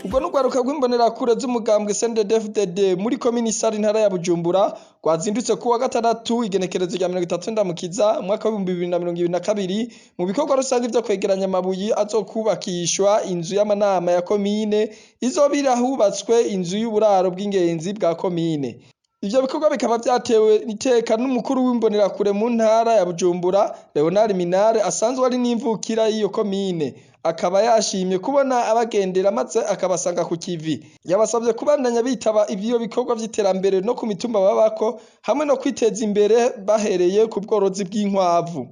Urwo n'urwaruka rw'imbonerakure z'umugambwe CNDD-FDD muri komini Sare, intara ya Bujumbura, rwazindutse kuwa gatandatu, igenekerezo rya 30 Ndamukiza, umwaka w'2022, mu bikorwa rusange vyo kwegeranya amabuye azokubakishwa inzu y'amanama ya komine izoba iri ahubatswe inzu y'uburaro bw'ingenzi bwa komine. Ivyo bikorwa bikaba vyatewe iteka n'umukuru w'imbonerakure mu ntara ya Bujumbura, Leonard Minare, asanzwe ari n'imvukira y'iyo komine. Akaba yashimye kubona abagendera maze akabasanga ku kivi. Yabasavye kubandanya bitaba ivyo bikorwa vy'iterambere no ku mitumba babako, hamwe no kwiteza imbere bahereye ku bworozi bw'inkwavu.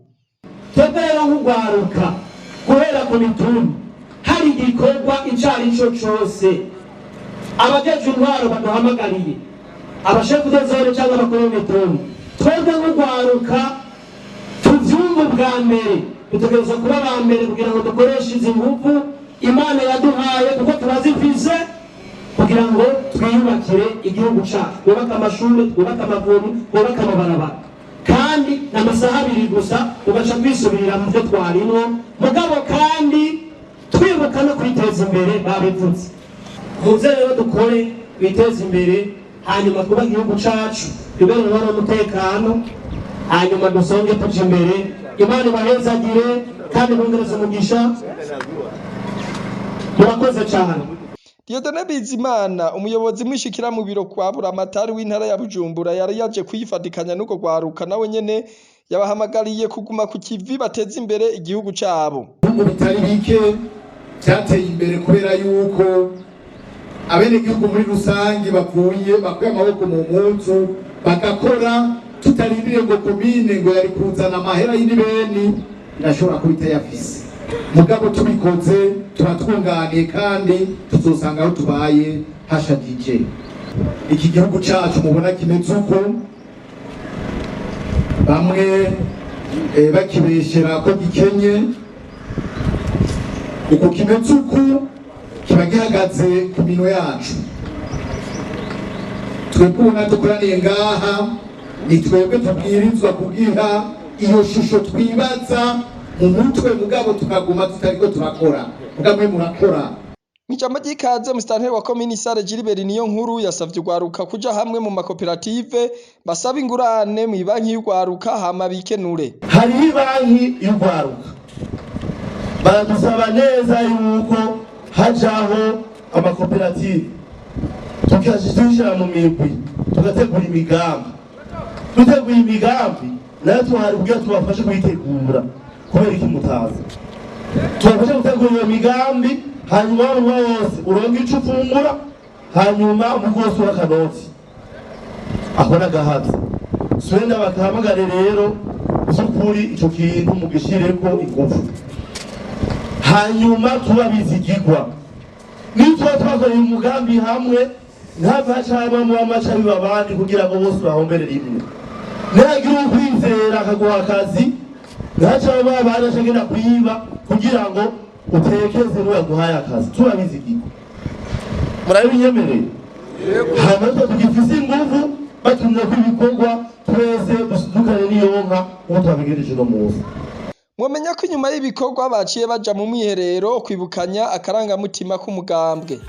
Twebwe rero nk'urwaruka guhera ku mitumba, hari igikorwa ico ari cyo cose abajejwe intwaro baduhamagariye, abashefu de zone cyangwa abakuru b'imitumba, twebwe nk'urwaruka tuvyumva ubwa mbere, dutegerezwa kuba aba mbere kugira ngo dukoreshe izi nguvu Imana yaduhaye, kuko turazifise, kugira ngo twiyubakire igihugu cyacu, twubake amashuri, twubake amavuriro, twubake amabarabara. Kandi ni amasaha 2 gusa, tugaca twisubirira mu byo twarimwo, mugabo kandi twibuka no kwiteza imbere. Babivutse, muze rero dukore, twiteze imbere, hanyuma twubake igihugu cyacu, twibere amahoro n'umutekano, hanyuma dusonge tuja imbere. Imana ibahezagire kandi bongereze umugisha. Murakoze cyane. Dieudonné Bizimana, umuyobozi mwishikira mu biro kwa Buramatari w'intara ya Bujumbura, yari yaje kwifatikanya n'urwo rwaruka, nawe nyene yabahamagariye kuguma ku kivi bateze imbere igihugu cabo. Ibihugu bitari bike byateye imbere kubera yuko abenegihugu muri rusange bavuye bakuye amaboko mu mpuzu bagakora, tutarindiriye ngo komine ngo yari kuzana amahera y'inibeni, irashobora kuba itayafise. Mugabo tubikoze tuba twunganiye, kandi tuzosanga aho tubaye hashagije. Iki gihugu cacu mubona kimeze uko, bamwe bakibeshera ko gikenye, uko kimeze uku kiba gihagaze ku minwe yacu. Twebwe ubona dukoraniye ngaha, ni twebwe tubwirizwa kugiha iyo shusho twibaza mu mutwe, mugabo tukaguma tutariko turakora. Mugabo mwe murakora. Mw'ijambo ry'ikaze, musitanteri wa komini Sare, Gilbert Niyonkuru, yasavye urwaruka kuja hamwe mu makoperative, basaba ingurane mw'ibanki y'urwaruka, hama bikenure. Hariho banki y'urwaruka. Baradusaba neza yuko hajaho amakoperative, tukazishyira mu migwi, tugategura imigambi. Duteguye imigambi nayo, tuhari kugira tubafashe kuyitegura. Kubera iki mutazi? Tubafashe gutegura iyo migambi, hanyuma umunwa wose uronke ico ufungura, hanyuma umugwi wose ura akanoti. Ako n'agahazi swenda bakahamagare rero vy'ukuri, ico kintu mugishireko ingufu, hanyuma tuba bizigirwa. Nituba twakoreye umugambi hamwe, ntave hacabamwo amaca biba abandi kugira ngo bose bahombere rimwe. Nihagira ukwizera akaguha akazi, ntihacabamwo abandi acagenda kwiba kugira ngo utekeze n'uyaguhaye akazi. Tuba bizigirwa, murabinyemereye? Hanyuma twe tugifise inguvu, batumye ko ibikorwa, twese dusidukane n'iyonka nk'uko twabigereje uno munsi. Mwomenya ko inyuma y'ibikorwa baciye baja mu mwiherero kwibukanya akarangamutima k'umugambwe.